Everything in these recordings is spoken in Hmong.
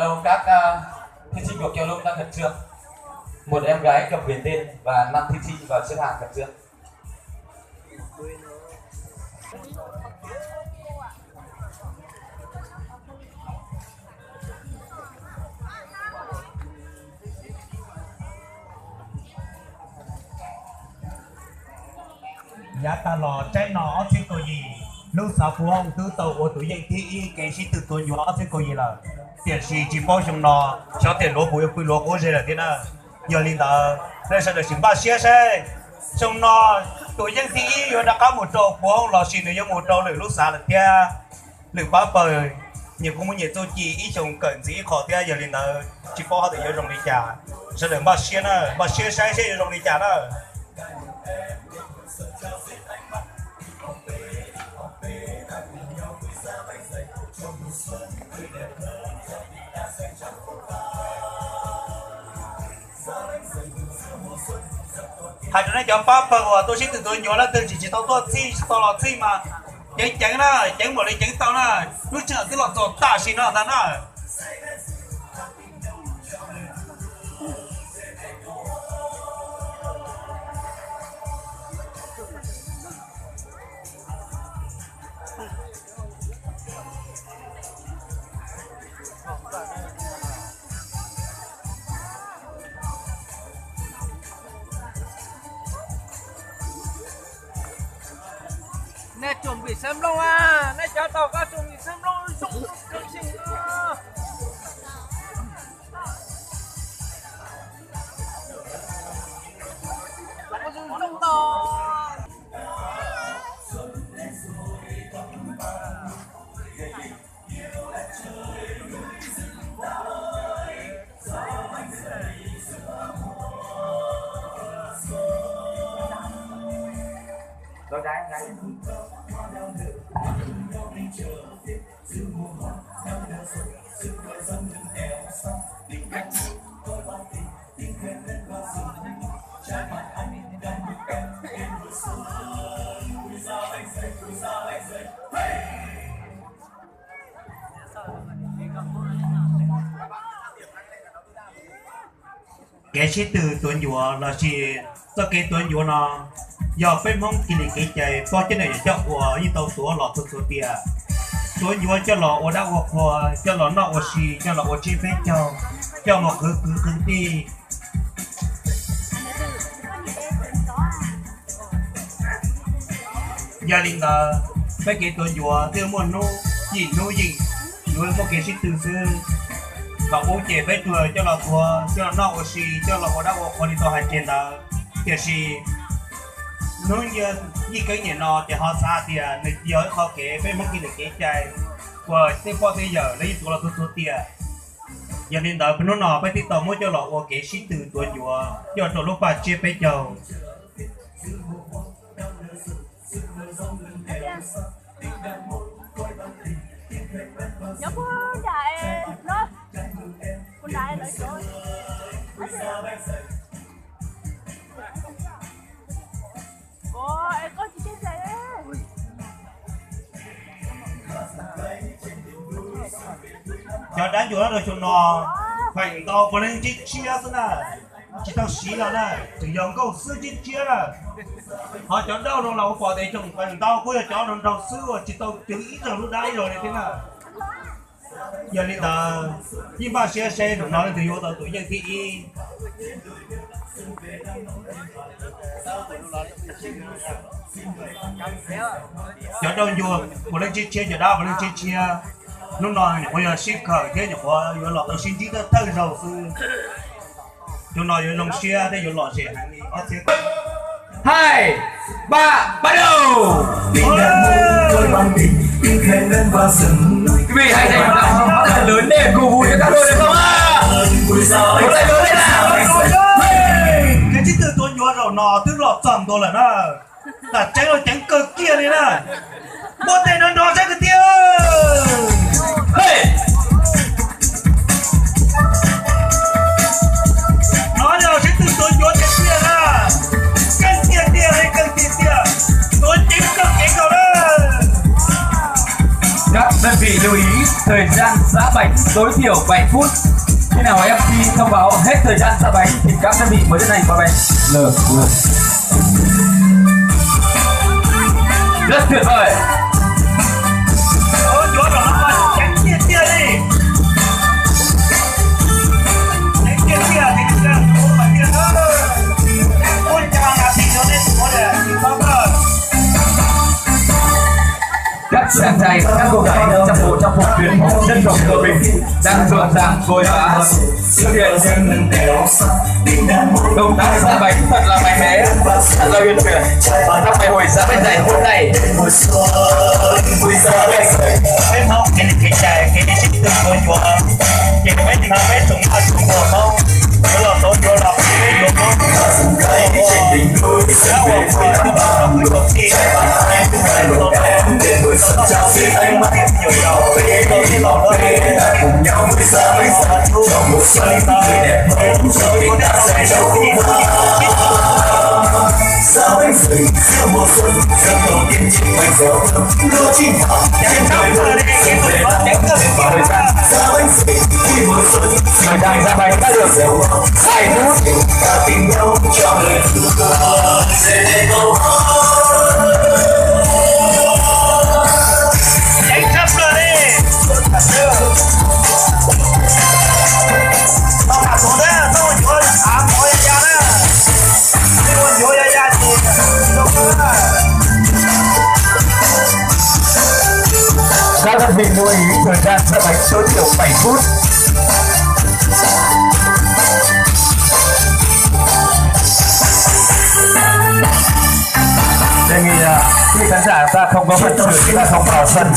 Cho các ờ, thí sinh của Kiều Lung đang khẩn trương. Một em gái cầm quyển tên và năm thí sinh vào xếp hàng khẩn trương. Yav tag los tsaib no ob txhiab kaum yim, lub xav Phu Hooj twb tau ua tus yeej thib ib kev sib tw tuav ncuav ob txhiab kaum yim lawm, tiam sis tsis paub xyoo no xyov tias luav puas yuav pw luav quav ze lawm thiab na. Yog li ntawd nej sawv daws sim npaj siab saib, xyoo no tus yeej thib ib yuav rov qab mus rau Phu Hooj los sis nws yuav mus rau lwm lub xav lawm thiab. Lwm pab pawg nyias kuj muaj nyias txuj ci, ib xyoos kawm ntxiv ib qho thiab, yog li ntawd tsis paub hais tias yuav zoo li cas. Sawv daws npaj siab na, npaj siab saib seb yuav zoo li cas na. Hais rau nej cov pab pawg uas tuaj sib tw tuav ncuav leej twg tsis tsis tau tuaj txhij tsis tau los txhij mas ceev ceev na, ceev npaum li ceev tau na, lub sij hawm twb los txog tam sim no ntag na. Nej tsuam npim xeeb nplooj a, nej cov tau koj tsuam npim xeeb nplooj zoo zoo. Kev sib tw tuav ncuav lossis txoj kev tuav ncuav no yog peb Hmoob kiv li kev cai, pog coj niam yuav coj ua yeej tau tuav los txhua txhua tiam. Tuav ncuav coj los ua dab ua qhua, coj los noj ua si, coj los ua tsiab peb caug, coj mus qhwv kwv qhwv tij. Yog li ntawd, peb kev tuav ncuav twb muaj hnub yim hnub yim yuav muaj kev sib tw xwb. Thaum ub ces peb tsuas coj los tuav, coj los noj ua si, coj los ua dab ua qhua li tau hais tiag ntawd. Tiam sis hnub yij keeb nyem no ces ho xav tias nws yog ib qho kev peb Hmoob kiv li kev cai uas tej pog tej yawm lawv yeej tuav los txhua txhua tiam. Yog li ntawd hnub no peb thiaj tau muab coj los ua kev sib tw tuav ncuav coj rau lub paj tsiab peb caug. Cov dab ncuav rau xyoo no feem ntau puav leej ntsib tshiab xwb na, tsis tau siv los na, tseem yog nkauj xwb ntsib tshiab na. Ho cov dauj no los ua pom tias feem ntau kuj yog cov nraug nraug xwb uas tsis tau cog ib zaug lub dab ib zaug li thiab na. Yog li ntawd, yeej npaj siab seb zaum no leej twg yuav ua tau tus yeej thib ib. Cov dauj ncuav puav leej ntsib tshiab, cov dab puav leej ntsib tshiab. Hnub no nyuam qhuav yog sib khawm thiab nyuam qhuav yuav los tau sib ntsib thawj thawj zaug xwb. Hnub no yuav zoo siab thiab yuav lom zem heev li ob txhiab. Hai, ba, ba đầu. Vim hais tias lawv nej kuj hu cho các đôi được không á? Kev sib tw tuav ncuav zaum no twb los txog ntua lawm na. Tam tseeb los ceev kawg kiag li na. Muab tej no nrog saib kwv tij. Nov yog sib tw tuav ncuav tiag tiag na. Keej tiag tiag li, keej tiag tiag. Tuav ceev kawg ceev kawg na. Các đơn vị lưu ý, Thời gian giá bánh tối thiểu bảy phút. Khi nào em đi thông báo hết thời gian giá bánh thì các đơn vị mới tiến hành vào bánh. Được, được. Rất tuyệt vời. Ôi, chúa rồi nó còn chém kia kia đi. Chém kia kia thì chúng ta không phải kia đó. Ôi, cho là thì nó nên chúa để thì có rồi. Các chàng trai, các cô gái trong bộ trang phục truyền thống dân tộc của mình đang rộn ràng vội vã thực hiện những động tác giã bánh thật là mạnh mẽ, thật là uyển chuyển. Trong ngày hội giã bánh dày hôm nay, Thời gian giã bánh đã được hai phút. Chém sắp lên đi. Tao nạp xuống thế, tao yuav thả mỏ ya ya đó. Tao yuav ya ya thì tao có. Các đơn vị lưu ý thời gian giã bánh tối thiểu bảy phút. Đề nghị à, quý khán giả ta không có phần thưởng, chúng ta thông báo sân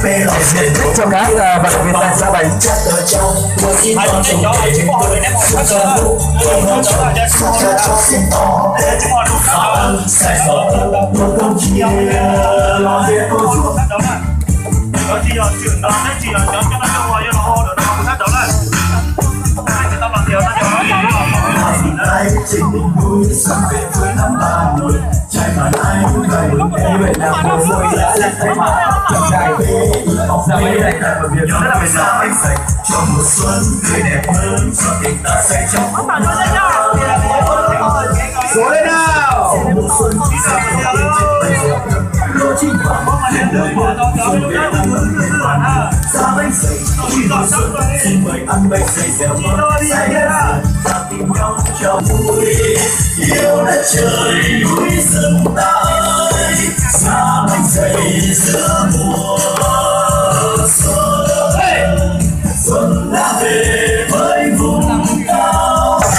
để diện tích cho các à, vận động viên ta giã bánh. Số lên nào.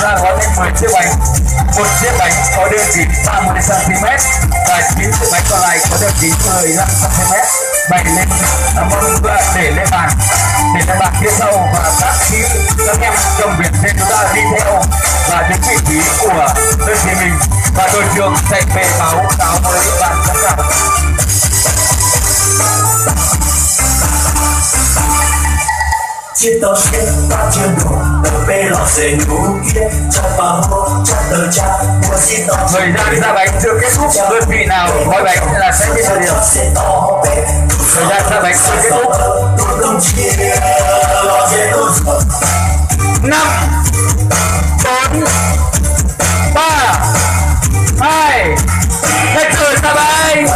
Ra gói thêm mười chiếc bánh, một chiếc bánh có đường kính ba mươi xăng ti mét và chín chiếc bánh còn lại có đường kính mười lăm xăng ti mét. Bày lên, à, mâm để lên bàn, để lên bàn phía sau và các team, các em trong việc trên chúng ta đi theo và những vị trí của đơn vị mình và đội trưởng chạy về báo cáo với ban giám khảo. Thời gian giã bánh chưa kết thúc, đơn vị nào gói bánh là sẽ biết thời điểm. Thời gian giã bánh chưa kết thúc. Năm, bốn, ba, hai, hết giờ giã bánh.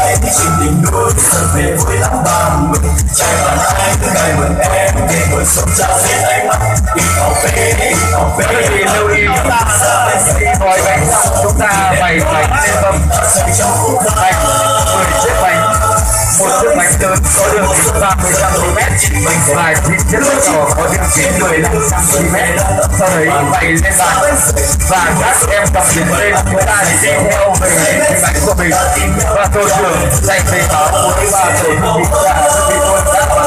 Các đơn vị lưu ý, gói bánh, chúng ta bày bánh lên mâm. Bánh, mười chiếc bánh, một chiếc bánh lớn có đường kính ba mươi xăng ti mét và chín chiếc bánh nhỏ có đường kính mười lăm xăng ti mét. Sau đấy bày lên bàn và các em cặp liền tên, chúng ta đi theo về vị trí bánh của mình và tổ trưởng chạy về báo với ba tổ thư ký và thư ký quân đã có mặt.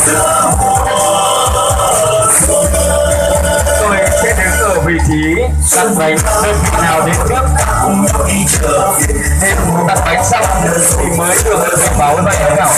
Tôi sẽ đứng ở vị trí đặt bánh, đơn vị nào đến trước nên đặt bánh xong thì mới được thông báo với ban giám khảo.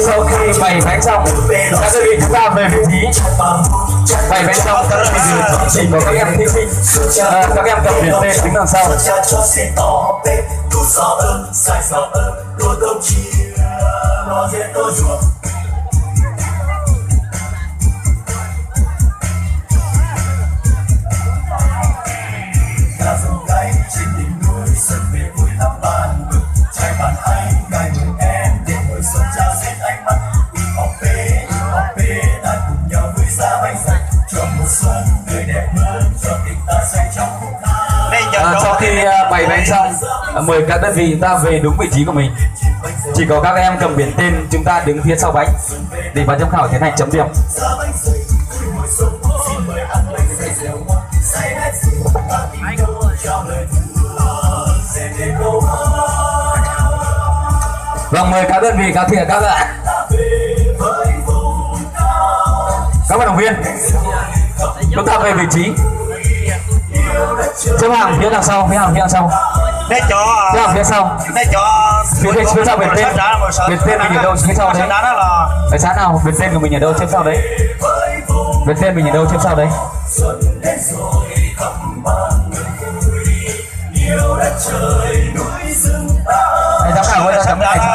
Sau khi bày bánh xong, các đơn vị chúng ta về vị trí. Bày bánh xong, các đơn vị điều chỉnh của các em thí sinh. Ờ, các em cầm biển tên đứng đằng sau. À, sau khi à, bày bánh xong, à, mời các đơn vị ta về đúng vị trí của mình. Chỉ có các em cầm biển tên chúng ta đứng phía sau bánh để ban giám khảo tiến hành chấm điểm. Vâng, mời các đơn vị cáo thiệp các bạn. Các vận động viên, chúng ta về vị trí. Xếp hàng phía đằng sau, xếp hàng phía đằng sau. Xếp hàng phía sau. Phía, phía sau, biển tên. Biển tên mình ở đâu xếp sau đấy. Ở xã nào, biển tên của mình ở đâu xếp sau đấy. Biển tên mình ở đâu xếp sau đấy. Này, giám khảo ơi, cho chấm cái này.